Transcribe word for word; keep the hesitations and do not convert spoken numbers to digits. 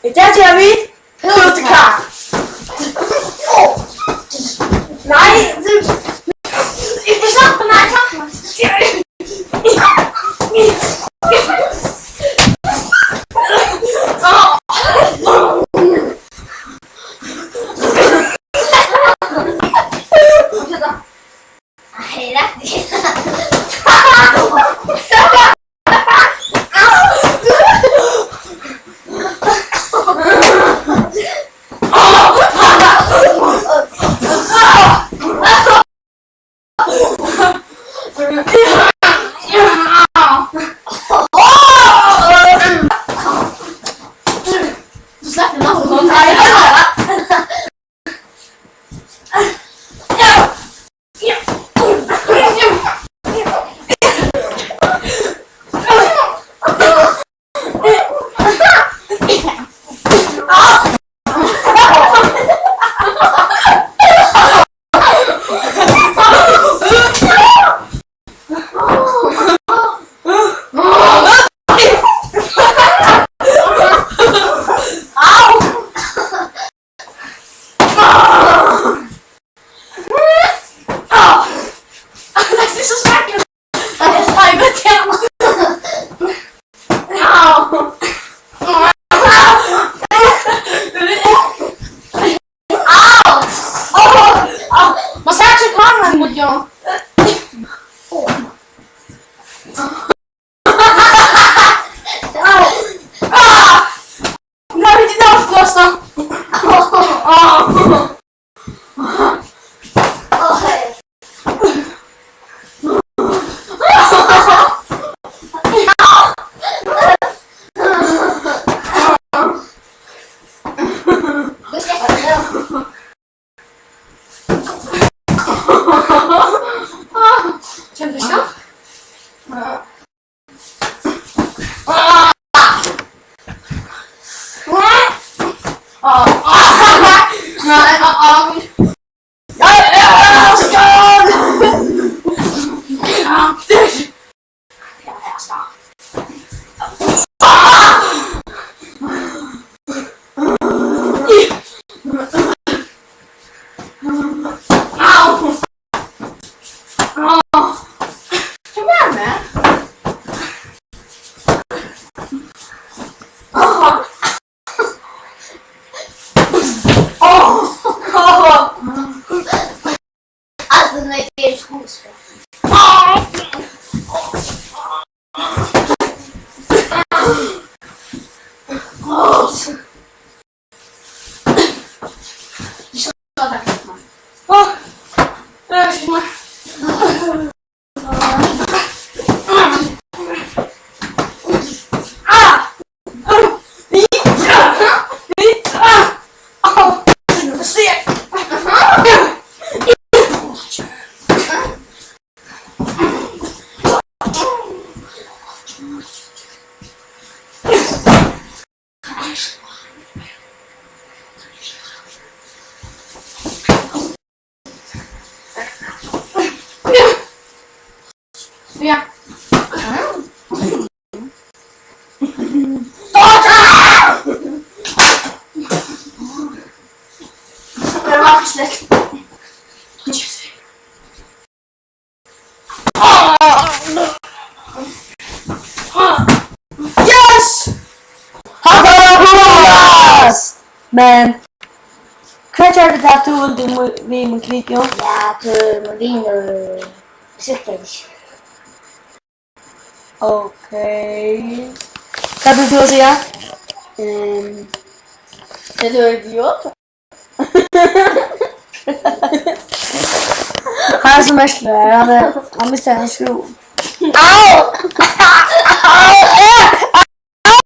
Í dag gera vit púlukaka. Nei, tú, ikki sleppa, nei, sleppa. Massage kann man mit ja. Au! Ah! Nein, die Nasenblase! Ah! Kemur tað skjótt? Nei, Altso, nei, tað er skuespæl. Ja. Tað var slett. Yes! Hatta var Lukas! Men hvat gjørdi tað, at tú vildi mu-, við mítt video? Ja, tú, mín vinur, sýklar ikki. Ok. Hvat hevur tú at siga? Ehm, hevur tú idiot? Hann er so merkiligur, hann er, hann misti eina skrúvu. Au! Au!